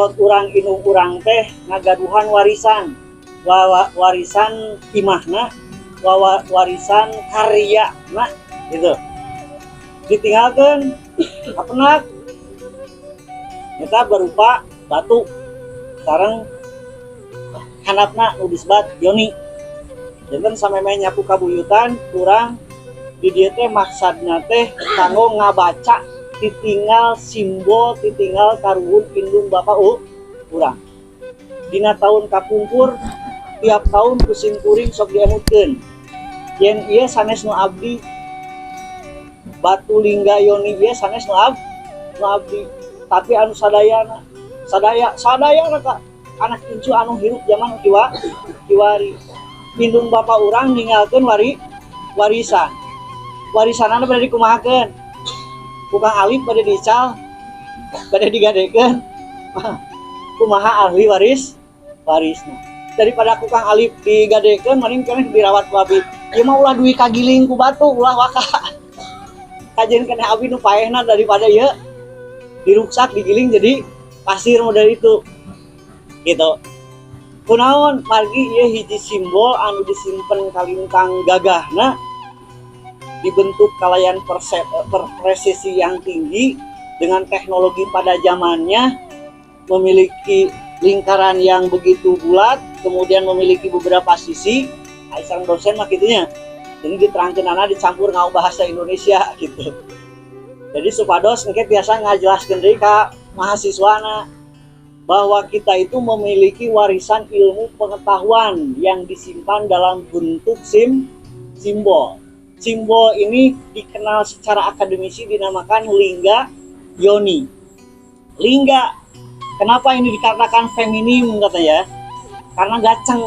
Kolot urang, indung urang teh ngagaduhan warisan, warisan imahna, warisan karya, nah gitu ditinggalkan kapendak kita berupa batu sareng handapna nu disebat yoni. Janten sampai nyapu kabuyutan urang di dieu teh maksadna teh kanggo ngabaca titinggal simbol, titinggal karuhun indung bapak urang. Dina tahun kapungkur, tiap tahun ku simkuring sok diemutkeun yen ieu sanes nu abdi, batu lingga yoni ieu sanes nu abdi, tapi anu sadayana, sadaya sadayana ka anak incu anu hirup zaman kiwari. Indung bapak urang ninggalkeun warisan. Warisanana bade dikumahakeun ku Kang Alif? Bade dical, bade digadekeun, kumaha ahli warisna? Daripada ku Kang Alif digadekeun, mending keneh dirawat ku abi. Ieu mah ulah dugi kagiling ku batu, ulah waka kajeun keneh abi nu paehna daripada ieu diruksak, digiling jadi pasir model itu gitu. Kunaon? Margi ieu hiji simbol anu disimpen kalintang gagahna, dibentuk kalayan presisi yang tinggi dengan teknologi pada zamannya, memiliki lingkaran yang begitu bulat, kemudian memiliki beberapa sisi. Nah, sareng dosen mah gitunya, jadi diterangkan anak dicampur ngau bahasa Indonesia gitu. Jadi supados engke biasa ngajelaskeun deui ka mahasiswana bahwa kita itu memiliki warisan ilmu pengetahuan yang disimpan dalam bentuk simbol. Simbol ini dikenal secara akademisi dinamakan lingga yoni. Lingga, kenapa ini dikatakan feminim katanya? Karena gaceng.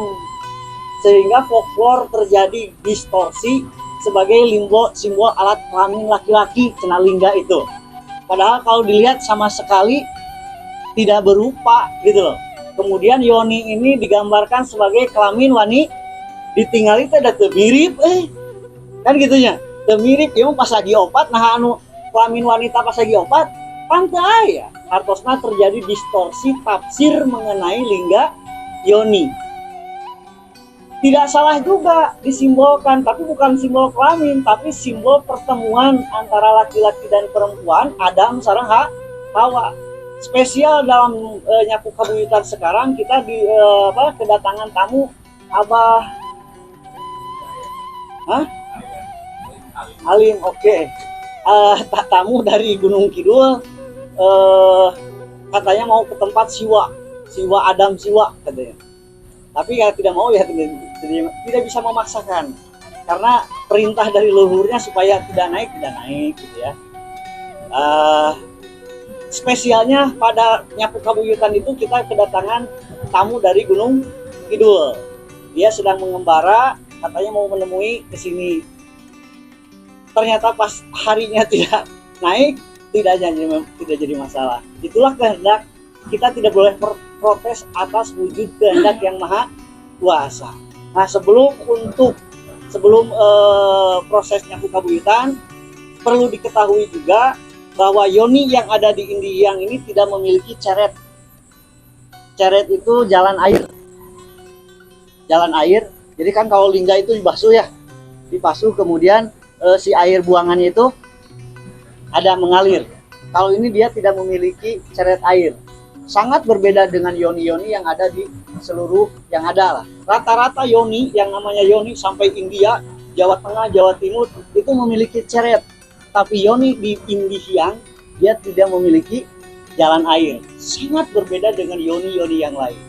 Sehingga folklore terjadi distorsi sebagai simbol alat kelamin laki-laki kena lingga itu. Padahal kalau dilihat sama sekali tidak berupa gitu loh. Kemudian yoni ini digambarkan sebagai kelamin wanita, ditinggali itu ada mirip kan gitunya, teu mirip ya pas lagi opat. Nah, anu kelamin wanita pas lagi opat pantai ya. Artosna terjadi distorsi tafsir mengenai lingga yoni. Tidak salah juga disimbolkan, tapi bukan simbol kelamin, tapi simbol pertemuan antara laki-laki dan perempuan, Adam sareng Hawa. Spesial dalam nyapu kabuyutan sekarang kita di apa, kedatangan tamu Abah. Hah? Alim, oke. Okay. Tamu dari Gunung Kidul, katanya mau ke tempat Siwa, Siwa Adam Siwa katanya. Tapi ya tidak mau ya tidak bisa memaksakan karena perintah dari leluhurnya supaya tidak naik, tidak naik gitu ya. Spesialnya pada nyapu kabuyutan itu kita kedatangan tamu dari Gunung Kidul. Dia sedang mengembara, katanya mau menemui ke sini. Ternyata pas harinya tidak naik, tidak jadi masalah. Itulah kehendak, kita tidak boleh protes atas wujud kehendak Yang Maha Kuasa. Nah, sebelum proses nyapu kabuyutan, perlu diketahui juga bahwa yoni yang ada di Indihiang ini tidak memiliki ceret. Ceret itu jalan air. Jalan air. Jadi kan kalau lingga itu dibasuh ya, dibasuh, kemudian si air buangannya itu ada mengalir. Kalau ini dia tidak memiliki ceret air. Sangat berbeda dengan yoni-yoni yang ada di seluruh yang ada lah. Rata-rata yoni yang namanya yoni sampai India, Jawa Tengah, Jawa Timur itu memiliki ceret. Tapi yoni di Indihiang dia tidak memiliki jalan air. Sangat berbeda dengan yoni-yoni yang lain.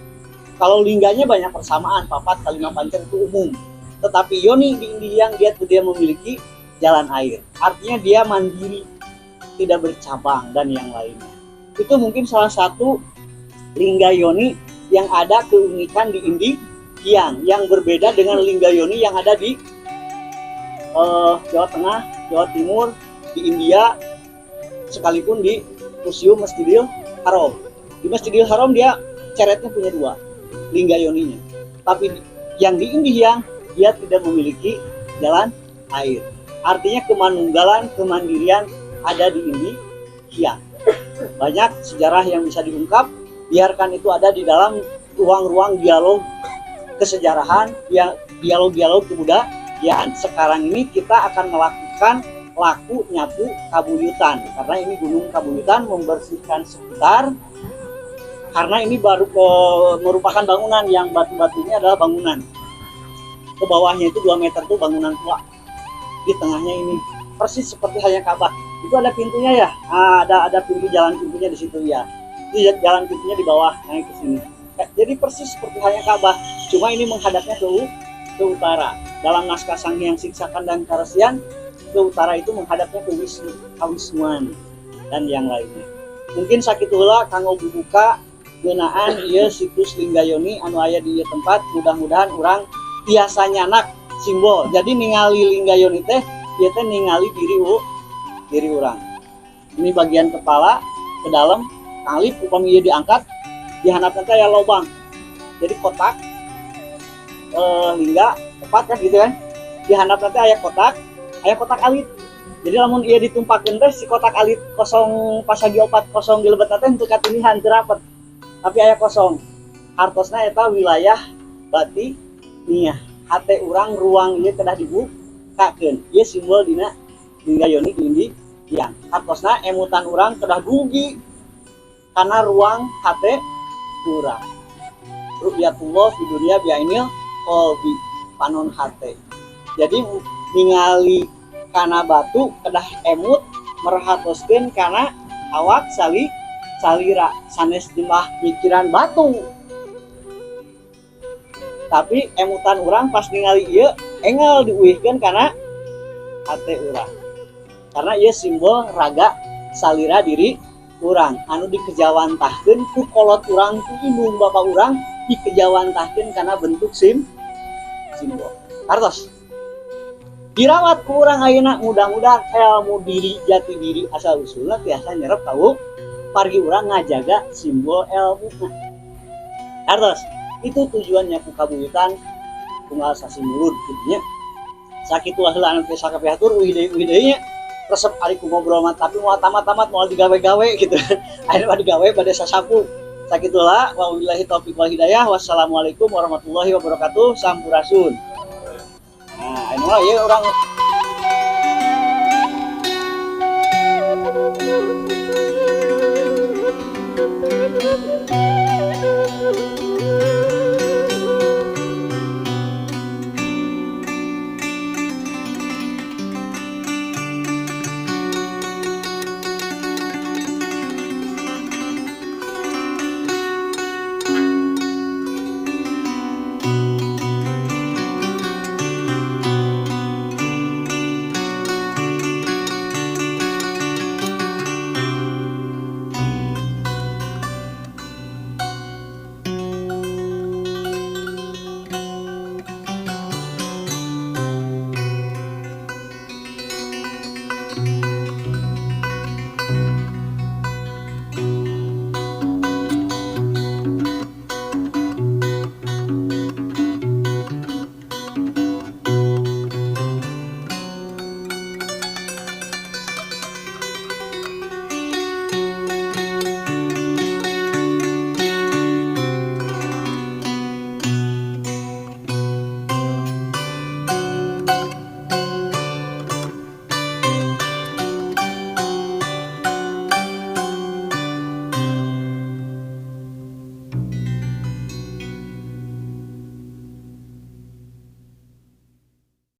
Kalau lingganya banyak persamaan, papat, kalima pancer itu umum. Tetapi yoni di Indihiang dia tidak memiliki jalan air. Artinya dia mandiri, tidak bercabang dan yang lainnya. Itu mungkin salah satu lingga yoni yang ada keunikan di Indihiang yang berbeda dengan lingga yoni yang ada di Jawa Tengah, Jawa Timur, di India, sekalipun di Museum Masjidil Haram. Di Masjidil Haram dia ceretnya punya dua, lingga yoninya. Tapi yang di Indihiang dia tidak memiliki jalan air. Artinya kemanunggalan, kemandirian ada di Indihiang. Banyak sejarah yang bisa diungkap. Biarkan itu ada di dalam ruang-ruang dialog kesejarahan, ya, dialog-dialog kebudayaan. Sekarang ini kita akan melakukan laku nyapu kabuyutan, karena ini Gunung Kabuyutan, membersihkan sekitar, karena ini baru merupakan bangunan yang batu-batunya adalah bangunan. Ke bawahnya itu 2 meter tuh bangunan tua. Di tengahnya ini persis seperti halnya Ka'bah. Itu ada pintunya ya. Ah, ada pintu, jalan pintunya di situ ya. Di jalan pintunya di bawah naik ke sini. Jadi persis seperti halnya Ka'bah, cuma ini menghadapnya ke utara. Dalam naskah Sanghyang Siksakan dan Karesian, ke utara itu menghadapnya ke Wisnu, Kawisnuan dan yang lainnya. Mungkin sakitu heula kanggo bubuka ngeunaan ieu situs Linggayoni anu aya di ieu tempat. Mudah-mudahan urang tiasa nyandak simbol. Jadi ningali Linggayoni teh, ieu teh ningali diri urang. Ini bagian kepala ke dalam, tali upami ieu diangkat, di handapna teh aya lobang. Jadi kotak lingga tepat kan gitu kan. Di handapna teh aya kotak alit. Jadi lamun ieu ditumpakeun teh, si kotak alit kosong pasagi opat kosong di lebetna teh henteu katinihan, teu rapet. Tapi aya kosong. Hartosna eta wilayah batiniah. Hate urang, ruang ieu kedah dibukakeun. Ieu simbol dina Lingga Yoni di Diang. Hartosna emutan urang kedah dugi karena ruang hate urang. Ru'yatullah fi dunya bi'ainil qalbi, panon hate. Jadi ningali kana batu kedah emut merhatoskeun kana awak salira, sanes jembah mikiran batu. Tapi emutan urang pas ningali ieu enggal diuihkeun kana hate urang. Karena ieu simbol raga salira diri urang anu dikejawantahkeun ku kolot urang, ku indung bapak urang, dikejawantahkeun karena bentuk simbol. Hartos dirawat ku urang ayeuna, mudah-mudahan ilmu diri, jati diri, asal usulna tiasa nyerep tahu pargi urang ngajaga simbol ilmu. Hartos itu tujuannya ku kabuyutan tunggal sasi Mulud gitu nya. Sakitu heula anu tiasa kapihatur. Uih deui, uih deui nya, resep ari ku ngobrol mah, tapi mau tamat-tamat, mau digawe-gawe gitu. Akhirnya mah digawe pada sasapu. Sakitu lah, wabillahi taufiq wal hidayah, wassalamualaikum warahmatullahi wabarakatuh, sampurasun. Nah, ini mah ya orang.